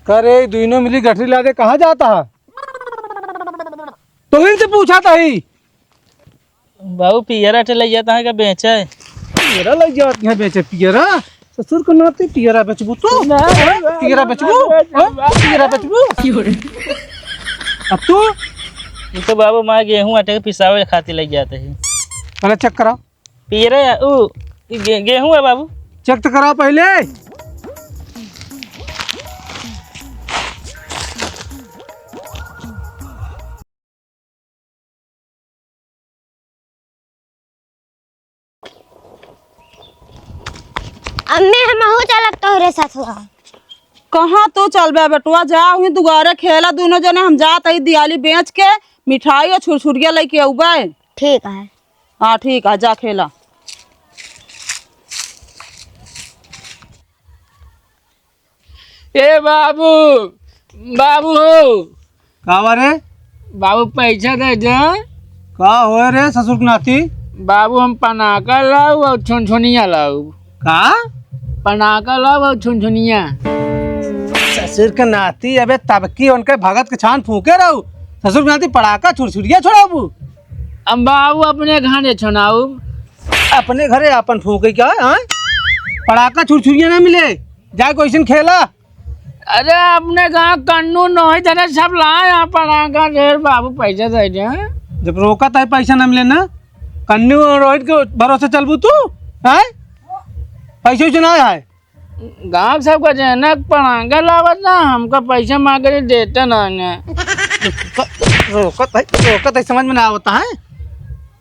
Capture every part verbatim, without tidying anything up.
करे, दुइनो मिली गठरी लादे, कहाँ जाता है? तो इनसे पूछा था ही। बाबू, पियरा टे लइ जाता है का बेचे? पियरा लइ जाती है बेचे, पियरा? ससुर के नाती पियरा बेचबू तू? ना, हैं? ना, पियरा ना, बेचबू? ना, ना, हैं? ना, पियरा ना। बेचबू? अब तू? ये तो बाबू, माँ गेहूँ आटे के पिसावे खातिर लइ जाते हैं। पहले चेक कराओ। पियरा, ऊ, गे-, गेहूँ है बाबू। चेक तो कराओ पहले। अम्मी, हमहू चलब तोहरे साथवा। कहाँ तू चलबे बेटवा? जा वहीं दुआरे खेला दुनो जने, हम जात हई दियाली बेच के मिठाई और छुरछुरिया लइके अउबे। ठीक है। हाँ, ठीक है, जा खेला। ए बाबू, बाबू हो। का बा रे? बाबू, पैसा दे दे। का होए रे ससुर के नाती? बाबू, हम पनाका लाऊ और छुनछुनिया लाऊ। का? पनाका लाऊ और छुनछुनिया। ससुर के नाती, अबे तबकी उनके भगत के छान फूके रहू। ससुर के नाती पड़ाका छुरछुरिया छोड़ाबू। अब बाबू, अपने घरे छनाऊ। अपने घरे अपन फूके क्या, हाँ? पड़ाका छुरछुरिया ना मिले, जाए कोई खेला। अरे, अपने गाँव कन्नू नोहित, अरे, सब लाए यहाँ पर आकर, ढेर बाबू पैसा दे दे, हैं? जब रोकत है पैसा न मिले ना, कन्नू और रोहित के भरोसे चलबू तू, हैं? पैसे वैसे ना है। गाँव सबका जनक पड़ांगा लावत ना, हमका पैसा मांगे देते ना ने। रोकत है, रोकत है, समझ में ना आवता है।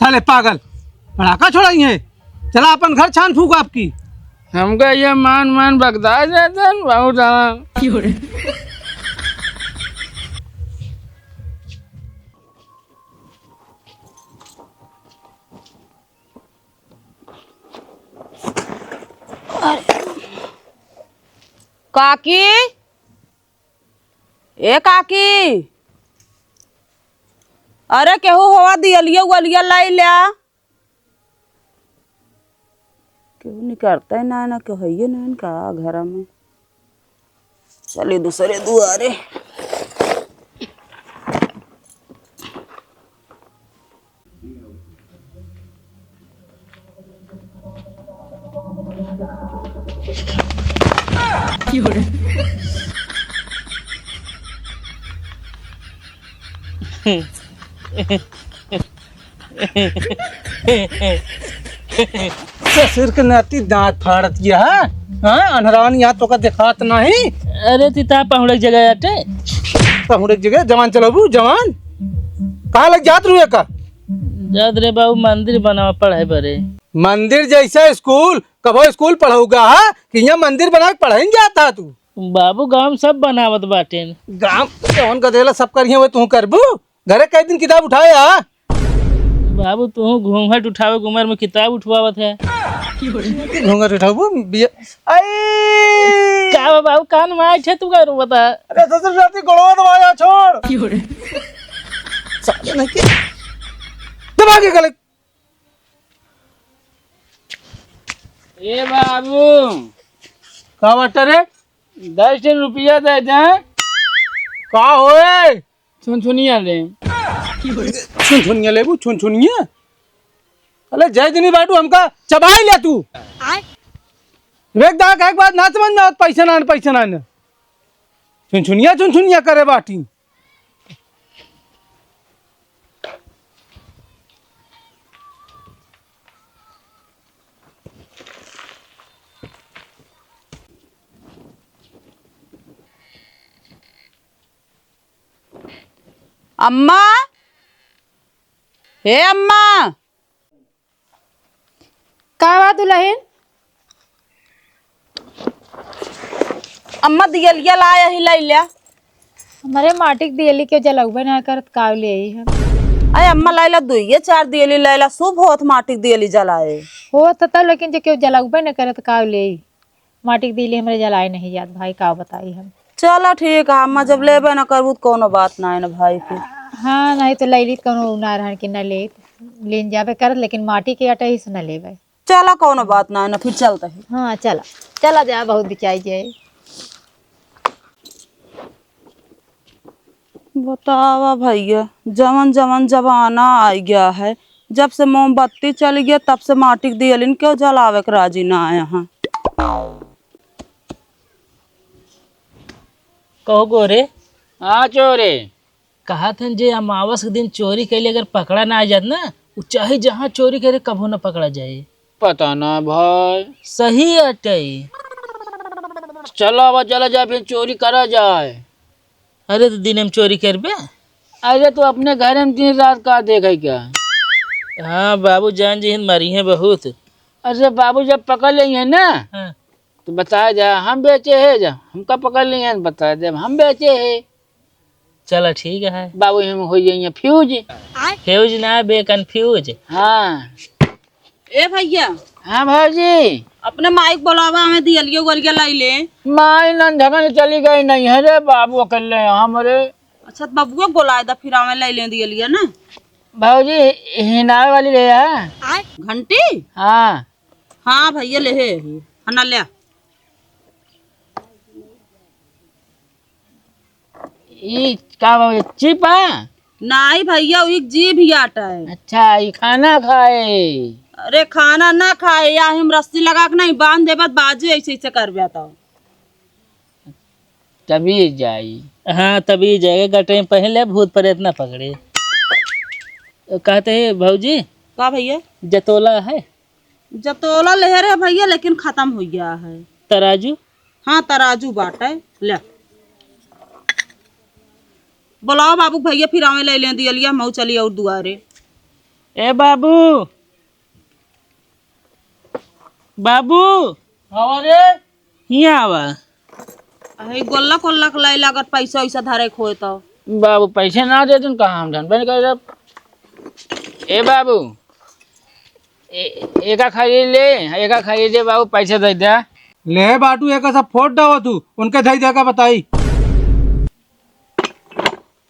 साले पागल, पड़ाका छोड़ाई है। चला अपन घर छान फूक आपकी। हमका ये मान मान बगदा जाता है, बहुत ज्यादा। काकी, ए काकी, अरे केहू होवा दियलिया उयलिया लाई ल्या। केहू निकरतै ना, ना केहू हइये ना का घर में। चली दूसरे दुआरे। ससुर के नाती दांत फाड़त गया है। हाँ, अनहरान यहाँ तोका देखात नहीं। अरे तिता पहुड़े के जगह आटे। पहुड़े के जगह जवान चलाबू, जवान। कहाँ लग जात रुए का? जात रे बाबू, मंदिर बनावा पढ़े बरे। मंदिर जैसा स्कूल, कबो स्कूल पढ़ौगा है कि यहाँ मंदिर बना के पढ़े जाता तू? बाबू, गांव सब बनावत बाटेन। गांव जौन गदेला सब करिहे, वो तू करबू? घरे कई दिन किताब उठाए आ? बाबू, तू घूंघट उठावे के उम्र में किताब उठवावत है। घूंघट उठाबू, बिया-, आई! का बा बाबू, कान में आइठे तू का रोवत है? अरे ससुर जाती गोड़वा दबाया, छोड़। साले नहीं के। दबा के गले। ए बाबू। का बात रे? दस रुपया दे दे। का होए? छुनछुनिया ले। छुनछुनिया लेबू, छुनछुनिया? अरे जय दिनी बाटू, हमका चबाई ले तू। आय। देख दा, एक बात ना समझ में आवत, पैसा ना, पैसा ना। छुनछुनिया, छुनछुनिया करे बाटी। अम्मा, हे अम्मा। का बा दुलहिन? अम्मा, दियलिया लाया ही, लइ ल्या। हमरे माटी के दियली के जलउबे ना करत, का ले आई हम? अरे अम्मा, लइ ला, दुइये चार दियली लइ ला, शुभ होत माटी के दियली जलाए। होत त, लेकिन जे केहू जलउबे ना करत, का ले आई? माटी के दियली हमरे जलाए नहीं जात भाई, का बताई हम। चला ठीक है अम्मा, जब लेबे ना करबू त कौनो बात ना है ना भाई के। हाँ, नहीं तो लइ ली, कौनो ना रहन कि ना ले, लेन जाबे करत, लेकिन माटी के अटही से ना लेबे। चला, कौनो बात ना है ना, फिर चलते हैं। हाँ, चला, चला जा, बहुत बिचाई जाए। बतावा भइया, जवन जवन जमाना आइ गया है, जब से मोमबत्ती चलि गया, तब से माटी के दियलिन केउ जलावे के राजी ना आया है। कहो गोरे। हाँ चोरे। कहत हन जे अमावस के दिन चोरी कइले अगर पकड़ा ना आ जात ना, उ चाहे जहाँ चोरी करे कभो ना पकड़ा जाए। पता ना भाई। सही अटई। चलो अब चला जाए फिर चोरी करा जाए। अरे तो दिन में चोरी करबे? अरे तो अपने घर में दिन रात का देखे क्या? हाँ बाबू जान जी हिन मरी हैं बहुत। अरे बाबू जब पकड़ लेंगे ना हाँ। तो बताया जाए हम बेचे है जा, हमका पकड़ लेंगे बता दे हम बेचे है। चला ठीक है। बाबू हम हो जाइए फ्यूज। फ्यूज ना बे, कन्फ्यूज। हाँ। ए भइया। हाँ भौजी। अपने माई के बोलावा, हमें दियलिया उगलिया लाई ले। माई नंद झगन चली गई नहीं है रे बाबू, अकेले हम रे। अच्छा, तो बबुआ के बोलाए दा, फिर हमें लाई ले दियलिया ना। भौजी, हिनावे वाली ले है। घंटी? हाँ। हाँ भइया, ले है ही। हना ले। ई का बा, चिप है? नाई भइया, ई जीभ ही आटा है। अच्छा, ई खाना खाए? अरे खाना ना खाए, या हम रस्सी लगा के नहीं बांध देबत, बाजे ऐसे ऐसे करबे तो। तभी जाई। हाँ, तभी जाएगा, गटे में पहले भूत प्रेत ना पकड़े। कहते हैं भौजी। का भइया? जतोला है? जतोला लेहे रहे भइया, लेकिन खतम होइ गया है। तराजू? हाँ, तराजू बाटे, ले। बोलावा बाबू के भइया, फिर आवे लै लें दियलिया, मऊ चली और दुआरे। ए बाबू, बाबू। हाँ रे। हियाँ आवा। अहे, गोल्ला कोल्ला के लाई लागत, पैसा वैसा धरे के होए तो। बाबू, पैसे ना दे तुम, कहाँ हम धन बन कर। ए बाबू, ए-, एका खरीद ले, एका खरीद ले बाबू, पैसे दे दे। ले बाटू, एका सब फोड़ डावा तू, उनके धई दे का बताई।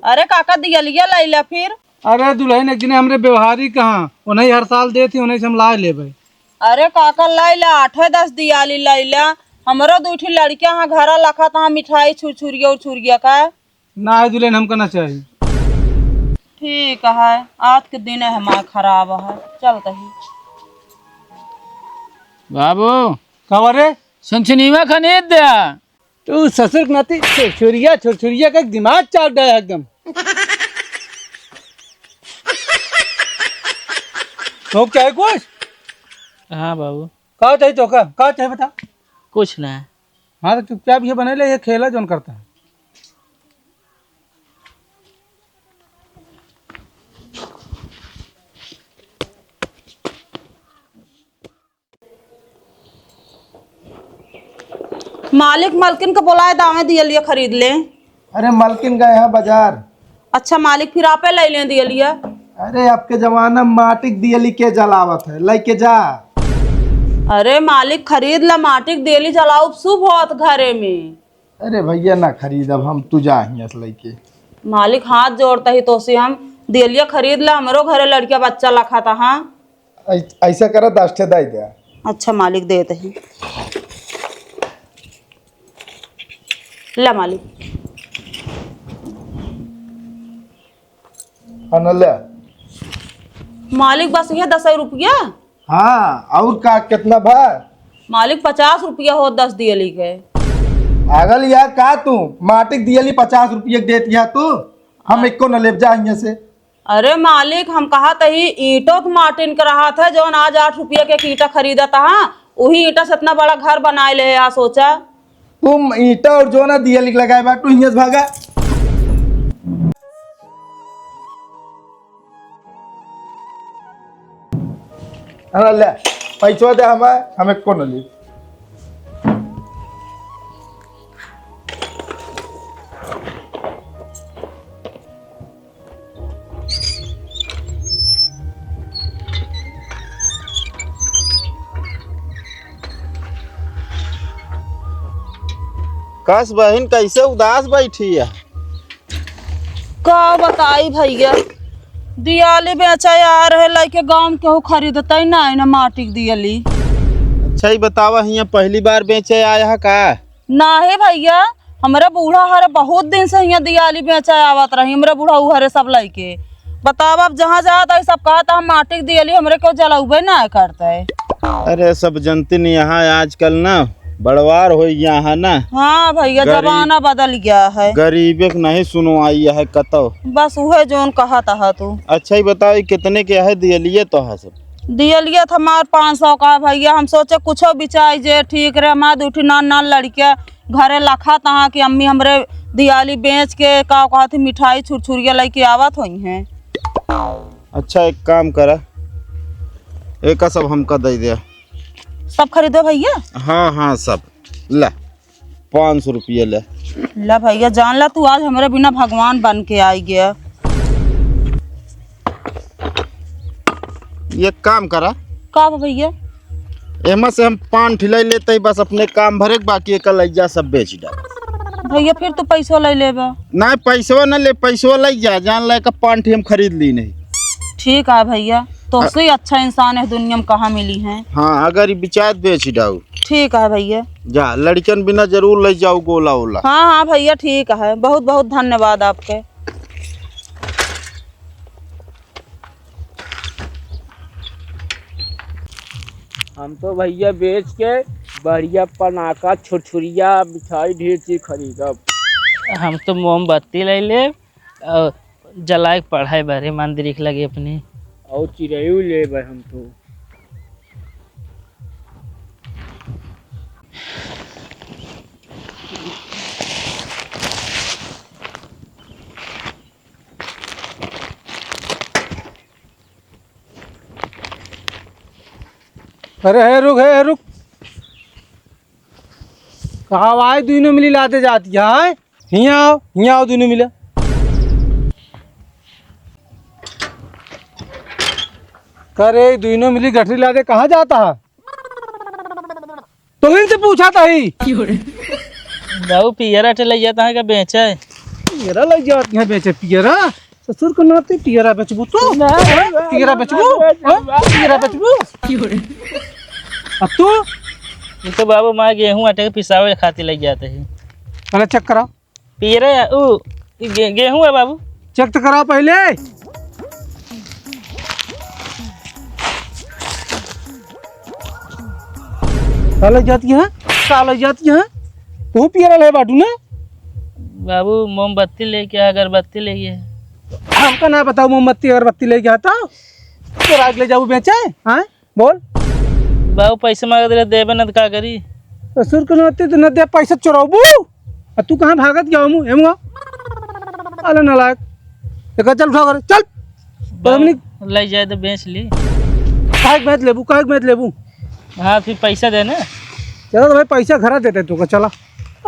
अरे काका, दियलिया लइला फिर। अरे दुल्हन, एक जने हमरे व्यवहारी कहाँ, उन्हीं हर साल देत ही, उन्हीं से हम लाए लेबे। अरे काका, लइला, आठे दस दियाली लइला, हमरो दुइ ठी लड़कियां हैं घरा लखा, तहाँ मिठाई छुरछुरिया उरछुरिया का। ना है दुल्हन, हमका ना चाही। ठीक है, आज के दिन हमार खराब है, चलत ही। बाबू। का रे? सुनसनीवा खरीद द्या। तू ससुर के नाती छुरछुरिया, छुरछुरिया का दिमाग चाट डाया एकदम। तो क्या है कुछ? हाँ बाबू। का चाहिए तो का? का चाहिए बता? कुछ ना। हाँ, तो चुपचाप ये बने ले, ये खेला जौन करता है। मालिक, मलकिन के बोलाए, दावे दियलिया खरीद ले। अरे, मलकिन गए हैं बाजार। अच्छा मालिक, फिर आपे लै लें दियलिया। अरे, आपके जमाना में माटी के दियली के जलावत है, लइके जा। अरे मालिक, खरीद ला, माटी के दियली जलाउब, शुभ होत घरे में। अरे भइया, ना खरीदब हम, तू जा हियाँ से लइके। मालिक, हाथ जोड़त ही तोसे हम, दियलिया खरीद ला, हमरो घरे लड़किया बच्चा लखा था, हाँ। ऐ-, ऐसा करा, दस ठे दे दे। अच्छा मालिक, देत ही। ला मालिक। हाँ, न ले। मालिक, बस ये दस रुपया? हाँ, और का, कितना भा? मालिक, पचास रुपया हो, दस दियली के। पागल या का तू? माटी के दियली पचास रुपया के देत या तू? हम एको न लेब, जा हियाँ से। अरे मालिक, हम कहत ही ईंटो के माटिन के रहत है, जौन आज आठ रुपया के एक ईंटा खरीदत हा, उही ईंटा से इतना बड़ा घर बनाए ले आ, सोचा। तुम ईंटा और जो ना दिया लिख लगाए बा, तू हियाँ से भागा। हाँ, ले, पैसवा दे हमें, हमें कौन ली? कस बहिन, कैसे उदास बैठी है? का बताई भैया, दियाली बेचा आ रहे, लइके गाँव में केहू खरीदते ना है ना माटी के दियाली। अच्छा, ई बतावा, हियाँ पहली बार बेचे आया है का? नाही भैया, हमरे बूढ़ा हरे बहुत दिन से हियाँ दियाली बेचे आवत रही, हमरे बूढ़ा हरे सब लइके। बतावा, अब जहाँ जात है सब कहत है, "हम माटी के दियाली हमरे केहू जलउबे ना करते।" अरे, सब जनती नहीं, यहाँ आजकल ना बड़वार होइ गया है ना। हाँ भइया, गरीब जमाना बदल गया है। गरीबे के नहीं सुनवाई है कतौ। बस उहे जौन कहत है तू। अच्छा, ही बताओ, ये कितने के है दियलिए तो है सब? दियलिए तो हमार पाँच सौ का है भइया। हम सोचे कुछो बिचाई जे ठीक रहे। हमार दू ठी नान नान लड़किया घरे लखत है कि अम्मी हमरे दियाली बेच के का कहत है मिठाई छुरछुरिया लइके आवत होइहैं। अच्छा, एक काम करा, एका सब हमका दे दे। सब खरीदो भइया? हाँ, हाँ, सब। ला, पाँच सौ रुपया ले। ला भइया, जान ला तू आज हमरे बिना भगवान बन के आई गया। एक काम करा। का बा भइया? एमा से हम पाँच ठी लइ लेते ही, बस अपने काम भरे के, बाकी एका लइ जा, सब बेच डाल। भइया, फिर तू पैसवा लइ लेबा। ना, पैसवा ना ले, पैसवा लइ जा, जान ला एका पाँच ठी हम खरीद ली नहीं। ठीक है भइया, तोसे अच्छा इंसान है दुनिया में कहाँ मिली है। हाँ, अगर ये बिचात बेच डाऊ। ठीक है भइया। जा, लड़कन बिना जरूर लइ जाऊ गोला ओला। हाँ, हाँ भइया, ठीक है, बहुत बहुत धन्यवाद आपके। हम तो भइया बेच के बढ़िया पनाका, छुरछुरिया, मिठाई, ढेर चीज खरीदब। हम तो मोमबत्ती लइ लेब, अउर जलाए के पढ़ाई बारे मंदिर के लगे अपने। अउर चिरैयू लेब हम तो। अरे हे रुक, हे रुक। कहाँ आए दुइनो मिली लाते जाती है? हियाँ आओ, हियाँ आओ दुइनो मिला। करे दुइनो मिली गठरी लाते कहाँ जाता है? तो इनसे पूछा था ही। बाबू, पियरा टे लइ जाता है का बेचे? पियरा लइ जाती है बेचे, पियरा? ससुर के नाते पियरा बेचबू तू? ना, हैं? ना, पियरा ना, बेचबू? ना, हैं? ना, पियरा ना। बेचबू? अब तू? ये तो बाबू, माँ गेहूँ आटे के पिसावे खातिर लइ जाते हैं। पहले चेक कराओ। पियरा, ऊ, गे-, गेहूँ है बाबू। चेक तो कराओ पहले। का लइ जाती है? का लइ जाती है? तू पियरा ले बाटू ना? बाबू, मोमबत्ती लेके आ, अगरबत्ती लेके आ। हमका ना बताओ, मोमबत्ती अगरबत्ती लेके आता। तो रात ले जाऊ बेचे, हाँ? बोल। बाबू, पैसे मांगत रहे, देबे न त का करी? ससुर के नाते तो न दे, पैसा चोराबू। आ तू कहाँ भागत गया हमू, हेमुआ? अरे नालायक। एक चल उठा कर, चल। बाबू, पद्मिनी। लइ जाए तो बेच ली। काहे के बेच लेबू, काहे के बेच लेबू? हाँ, फिर पैसा दे ना। चला तो भाई, पैसा घरा देते तू का, चला।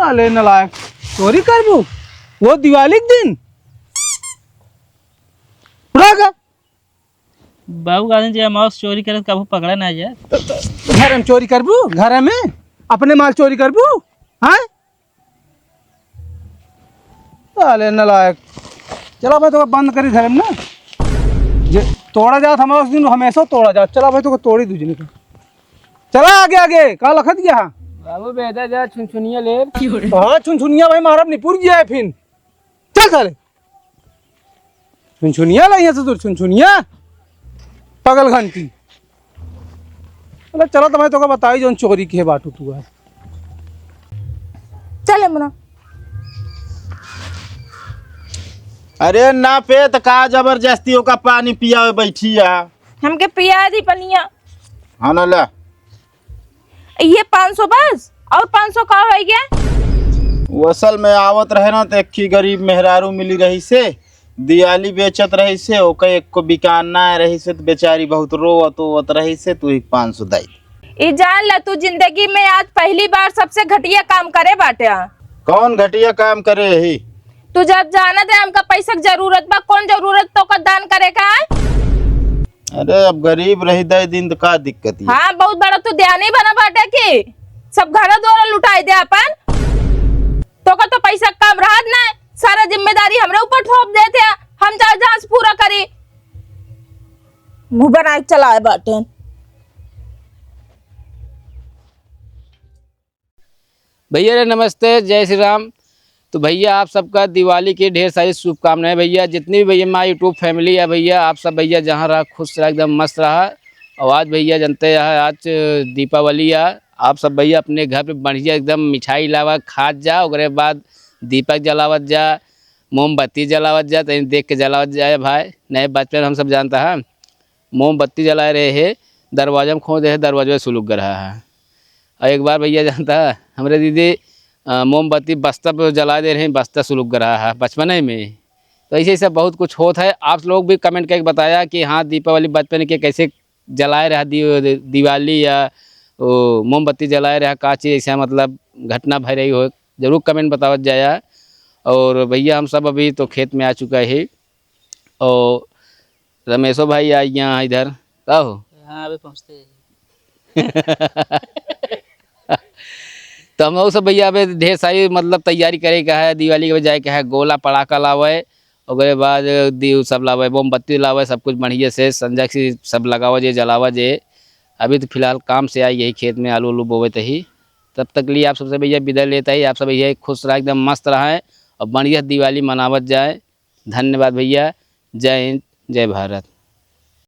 अरे नालायक, चोरी करबू? वो दिवाली के दिन? उठा कर। बाबू, कहते जे माउस चोरी करे, कबो पकड़ा ना जाए। घर में चोरी करबू? घर में अपने माल चोरी करबू? हाँ? साले नालायक। चला भाई, तो बंद करी घर में ना। जे तोड़ा जात हमारे उस दिन, हमेशा तोड़ा जात। चला भाई, तो तोड़ी दूजने का। चला आगे, आगे। का लखत गया? बाबू, बेटा जा, छुनछुनिया ले। तो हाँ, छुनछुनिया भाई, मारब निपुर गया है फिन। चल साले। छुनछुनिया लइहे ससुर, छुनछुनिया। पागल घंटी। अरे चला तो भाई, तोका बताई जौन चोरी के बाटू तू है। चल मुना। अरे ना पे त का जबरदस्ती ओका पानी पियावे बैठी है। हमके पिया दी पनिया। हाँ ना ला। ये पाँच सौ बस? और पाँच सौ का होइ गया? वो असल में आवत रहे ना, तो एक ही गरीब मेहरारू मिली रही से, दियाली बेचत रही से, ओके एको बिकान ना रही से, तो बेचारी बहुत रोवत ओवत रही से, तू ही पाँच सौ दई। ई जान ला, तू जिंदगी में आज पहली बार सबसे घटिया काम करे बाटे। कौन घटिया काम करे ही? तू जब जानत है हमका पैसा के जरूरत बा, कौन जरूरत तोका दान करे का है? अरे, अब गरीब रही दे दिन तो का दिक्कत है? हाँ, बहुत बड़ा तू दयानी बना बाटे कि सब घर द्वार लुटाई दे अपन। तोका तो पैसा कम रहत ना, सारा जिम्मेदारी हमरे ऊपर थोप देते हैं, हम जाओ जहाँ से पूरा करी। मुँह बनाए के चलाए बाटे। भैया रे नमस्ते, जय श्री राम। तो भैया, आप सबका दिवाली की ढेर सारी शुभकामनाएं भैया। जितनी भी भैया हमारी YouTube family है भैया, आप सब भैया जहाँ रहा, खुश रहा, एकदम मस्त रहा। और आज भैया, जानते हैं, आज दीपावली है। आप सब भैया अपने घर पे बढ़िया एकदम मिठाई लावा, खात जा, ओकरे बाद दीपक जलावत जा, मोमबत्ती जलावत जा, तनी देख के जलावत जाए भाई। नहीं, बचपन हम सब जानता है, मोमबत्ती जलाए रहे है, दरवाजा में खोद दे है, दरवाजा सुलुक ग रहा है। और एक बार भैया, जानता है, हमरे दीदी, अ, मोमबत्ती बस्ता पे जला दे रहे हैं, बस्ता सुलुक ग रहा है बचपने में। तो ऐसे, ऐसा बहुत कुछ होत है। आप लोग भी comment करके बताया कि हाँ, दीपावली बचपन के कैसे जलाए रहा, दी-, दिवाली या वो मोमबत्ती जलाए रहा, का चीज़ ऐसा, मतलब, घटना भय रही हो, जरूर comment बतावत जाया। और भैया, हम सब अभी तो खेत में आ चुका है। और रमेशो भाई आ गया इधर, का हो? हाँ, अबे पहुँचते हैं। तो हम लोग सब भैया अबे ढेर सारी, मतलब, तैयारी करे का है, दिवाली के जाए के है, गोला पड़ाका लावे, ओकरे बाद दीव सब लावे, मोमबत्ती लावे, सब कुछ बढ़िया से संजय से सब लगावा जे, जलावा जे। अभी तो फिलहाल काम से आई, यही खेत में आलू उलू बोवे तही। तब तक लिए आप सबसे भैया विदा लेता ही, आप सब भैया खुश रहा, एकदम मस्त रहा है और बढ़िया दिवाली मनावत जाए। धन्यवाद भैया, जय हिंद, जय भारत।